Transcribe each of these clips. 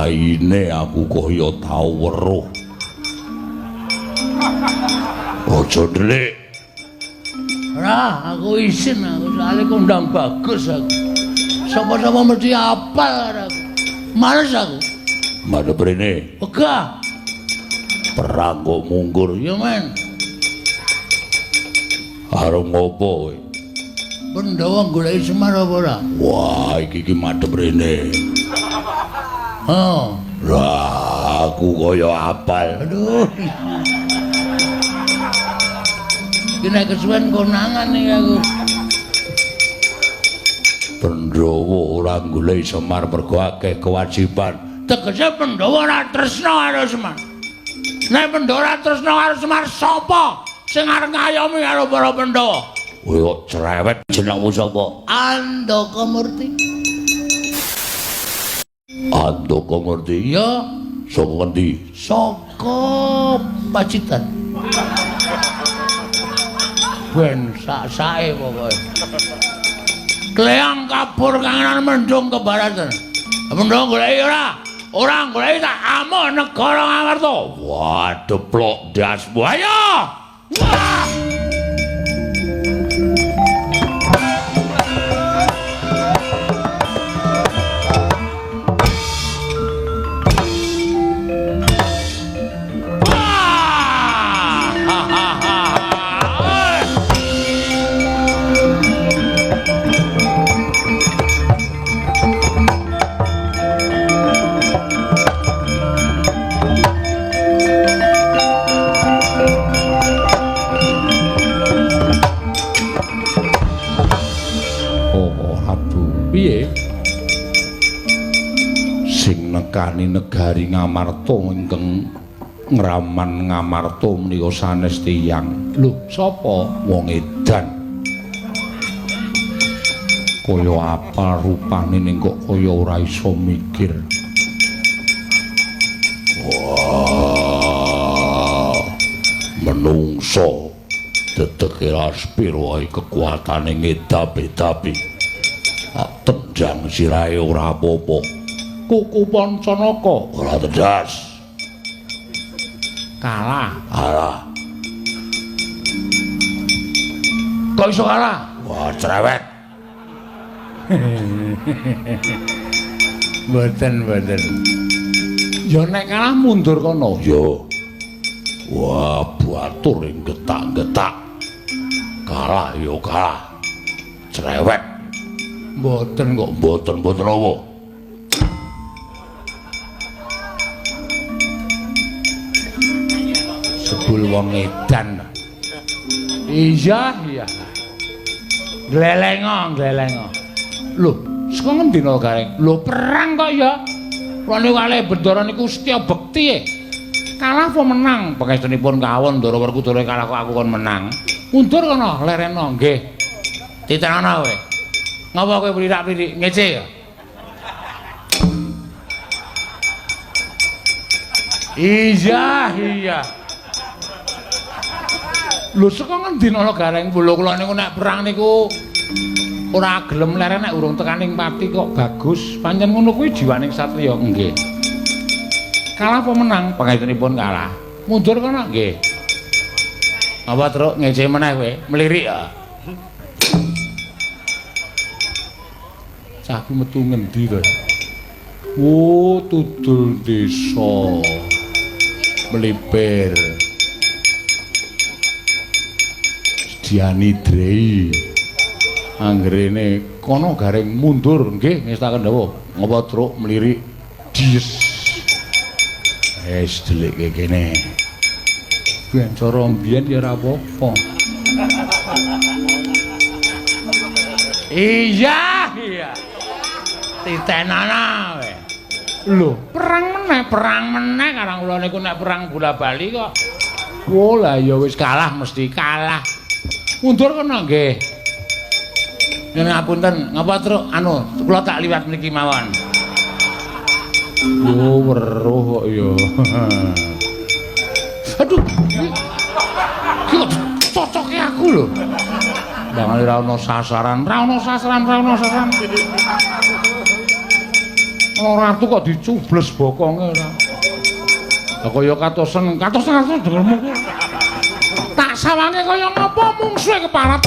Raine aku kaya tau weruh. Aja ndelik. Ora, aku isin aku soalé kondang bagus aku. Sapa-sapa mesti apal karo aku. Males aku. Madhep rene. Wegah. Perang kok mungkur. Ya men. Arep ngopo kowe? Pandhawa goleki Semar apa ora? Wah, iki ki madhep rene. Oh. Lah, aku kaya apal. Aduh. Iki nek kesuwen konangan iki aku. Pandhawa ora goleki Semar mergo akeh kewajiban. Tegese Pandhawa ora tresna karo Semar. Nek Pandhawa ora tresna karo Semar, sapa sing arep ngayomi karo para Pandhawa? Kowe kok cerewet, jenengmu sapa? Andaka Murti. Andaka Murti. Iya, Saka ngendi? Saka Pacitan. Ben sak-sake pokoke. Kleang kabur kangenan mendung kebaratan. Mendung goleki ora? Ora goleki tak amuk negara Ngamarta. Wah, deplok ndasmu. Ayo! Wah! Oh, Prabu, piye? Sing nekani negari Ngamarta ingkang ngraman Ngamarta menika sanes tiyang. Lho, sapa? Wong edan. Kaya apa rupane ning kok kaya ora iso mikir. Wah, menungso dedeke laspir wae kekuatane ngedap-edapi. Tak tendang sirahe ora apa-apa. Kuku Pancanaka ora tedas. Kalah. Kalah. Kok iso kalah? Wah, cerewet. Mboten, mboten. Ya nek kalah mundur kono. Yo. Wah, batur ing getak-getak. Kalah yo kalah. Cerewet. Mboten kok. Mboten-mboten apa. Sebul wong edan. Iya, iya. Glelengo, glelengo. Lho, saka ngendi no Gareng? Lho, perang kok ya. Kula niku kalih Bendara niku setya bekti e. Kalah apa menang? Pangestunipun kawon Ndara Werkudara kalah kok aku kon menang. Mundur kono, lereno nggih. Titenono kowe. Ngapa kowe mlirak-mlirik ngece ya? Iya, iya. Lho saka ngendi ana Gareng? Lho kula niku nek perang niku ora gelem leren nek urung tekaning pati kok bagus. Pancen ngono kuwi jiwaning satriya. Nggih. Kalah apa menang? Pangestunipun kalah. Mundur kono nggih. Apa truk ngece meneh kowe? Mlirik ya. Cah ku metu ngendi to? Oh, tudul desa. Melipir. Diani Drei. Anggerene kono Gareng mundur nggih ngestaken dawuh. Ngapa truk mlirik? Dies. Wis delikke kene. Ben cara mbiyen ya ora apa-apa. Iya, iya. Titenana kowe. Lho, perang meneh karang kula niku nek perang bola-bali kok. Oh lah ya wis kalah mesti kalah. Mundur kono nggih. Yen ngapunten, ngapa truk anu kula tak liwat mriki mawon. Oh, weruh kok ya. Aduh. Iki kok cocoke aku lho. Bangane ora ono sasaran, ora ono sasaran, ora ono sasaran. Ana ratu kok dicubles bokonge ora. Lah kaya katosen, katosen dengermu. Tak sawange kaya ngapa mungsuhe keparat.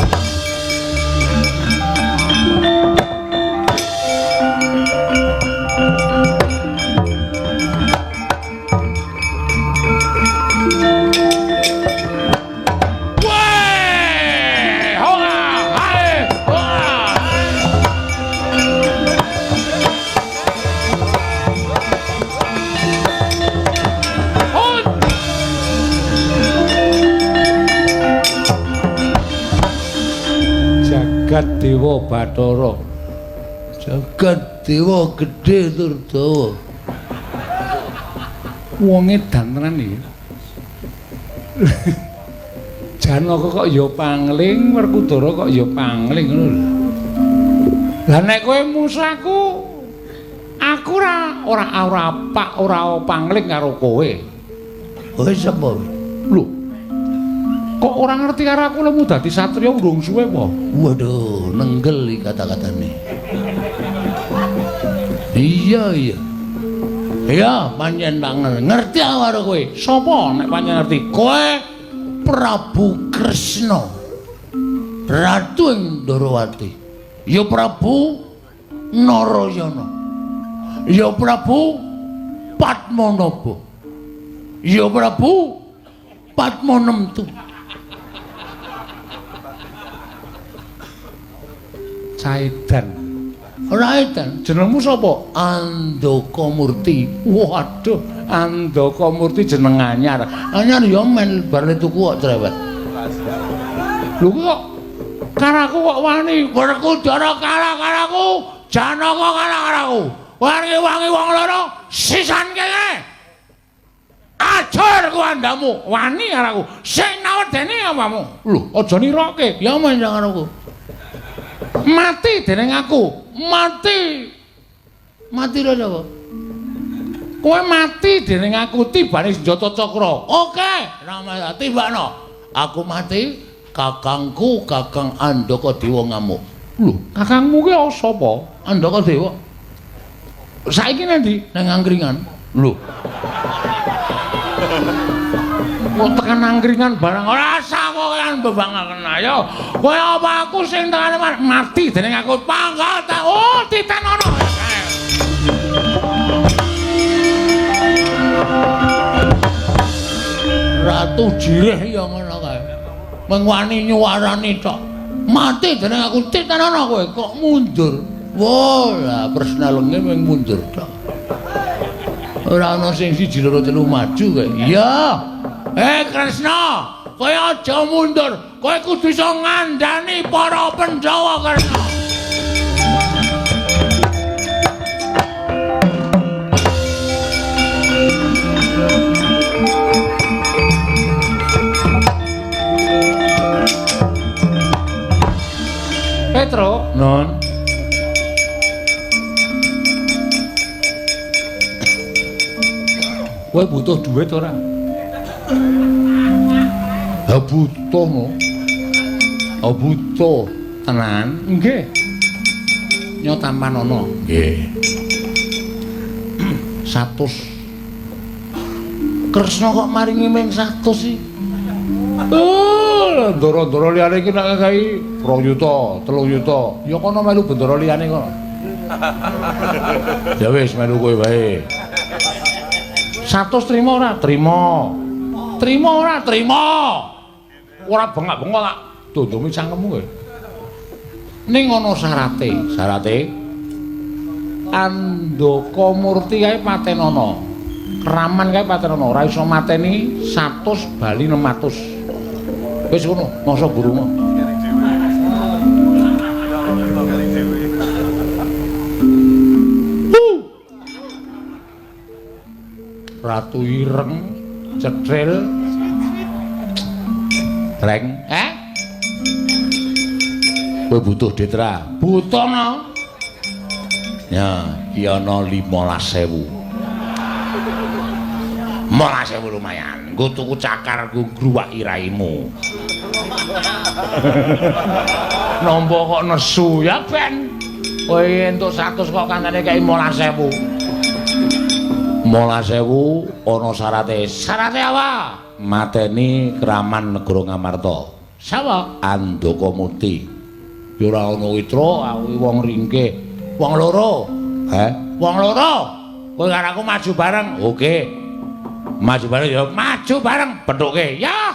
Jagat Dewa Bathara. Jagat Dewa gedhe tur dawa. Wong edan tenan iki. Janaka kok ya pangling, Werkudara kok ya pangling ngono lho. Lah nek kowe musuh aku, aku ora pak ora pangling karo kowe. Kowe sapa? Lho. Kok ora ngerti karo aku lemu dadi satriya urung suwe apa? Waduh, nenggel iki kata-katane. Iya, iya. Iya, pancen tak ngerti aku karo kowe. Sapa nek pancen ngerti? Kowe Prabu Kresna. Ratu ing Ndorowati. Ya Prabu Narayana. Ya Prabu Padmanaba. Ya Prabu Padmanemtu. Caidan. Ora edan. Jenengmu sapa? Andaka Murti. Waduh, Andaka Murti jeneng anyar. Anyar ya men bar tuku kok cerewet. Lho kok karo aku kok wani Werkudara kalah karo aku, Janaka kalah karo aku. Wangi-wangi wong loro sisan kene. Ajur ku andamu, wani karo aku. Sing nawedeni apamu? Lho, aja niroke. Ya men karo aku. Mati dening aku. Mati. Mati lho sapa? Kowe mati dening aku tibane senjata cakra. Oke, Rama tibakno. Aku mati, kakangku Kakang Andaka Dewa ngamuk. Lho, kakangmu ki sapa? Andaka Dewa. Saiki nang ndi? Nang angkringan. Lho. Kok tekan angkringan barang ora usah kowe kan bebangaken ayo. Kowe apa aku sing tekan mati dening aku pangkat. Oh, titenono. Ratu Jireh ya ngono kae. Mung wani nyuwarani tok. Mati dening aku titenono kowe kok mundur. Wah, lah persnelenge mung mundur tok. Ora ana sing siji loro telu maju kae. Iya. Kresna, kowe aja mundur. Kowe kudu iso ngandani para Pandhawa, Kresna. Petro, Non. Kowe butuh duit ora? Ha butuh no. Ha butuh tenan. Nggih. Nyo tampanono. Nggih. 100. Kresna kok maringi ming 100 sih? Oh, ndoro-ndoro liyane iki nek kae 2 yuta, 3 yuta. Ya kono melu bendara liyane kono. Ya wis melu kowe wae. 100 trimo ora? Trimo. Trimo ora? Trimo. Ora bengak-bengok tak dondongi cangkemmu kowe. Ning ana syarate. Syarate Andaka Murti kae patenono. Keraman kae patenono, ora iso mateni 100 bali 600. Wis ngono, masa burunga. Ratu ireng cetril reng. Kowe butuh duit ra? Butuh no. Ya, iki ana 15.000. 15.000 lumayan. Nggo tuku cakar nggo ngruwaki raimu. Nampa kok nesu ya ben. Kowe entuk 100 kok kancane kei 15.000. 15.000 ana syarate. Syarate apa? Mateni Kraman Negara Ngamarta. Sapa? Andaka Murti. Ya ora ana witra, aku wong ringkih. Wong loro. Heh? Wong loro. Kowe karo aku maju bareng. Oke. Maju bareng ya, maju bareng. Pethuke. Ya.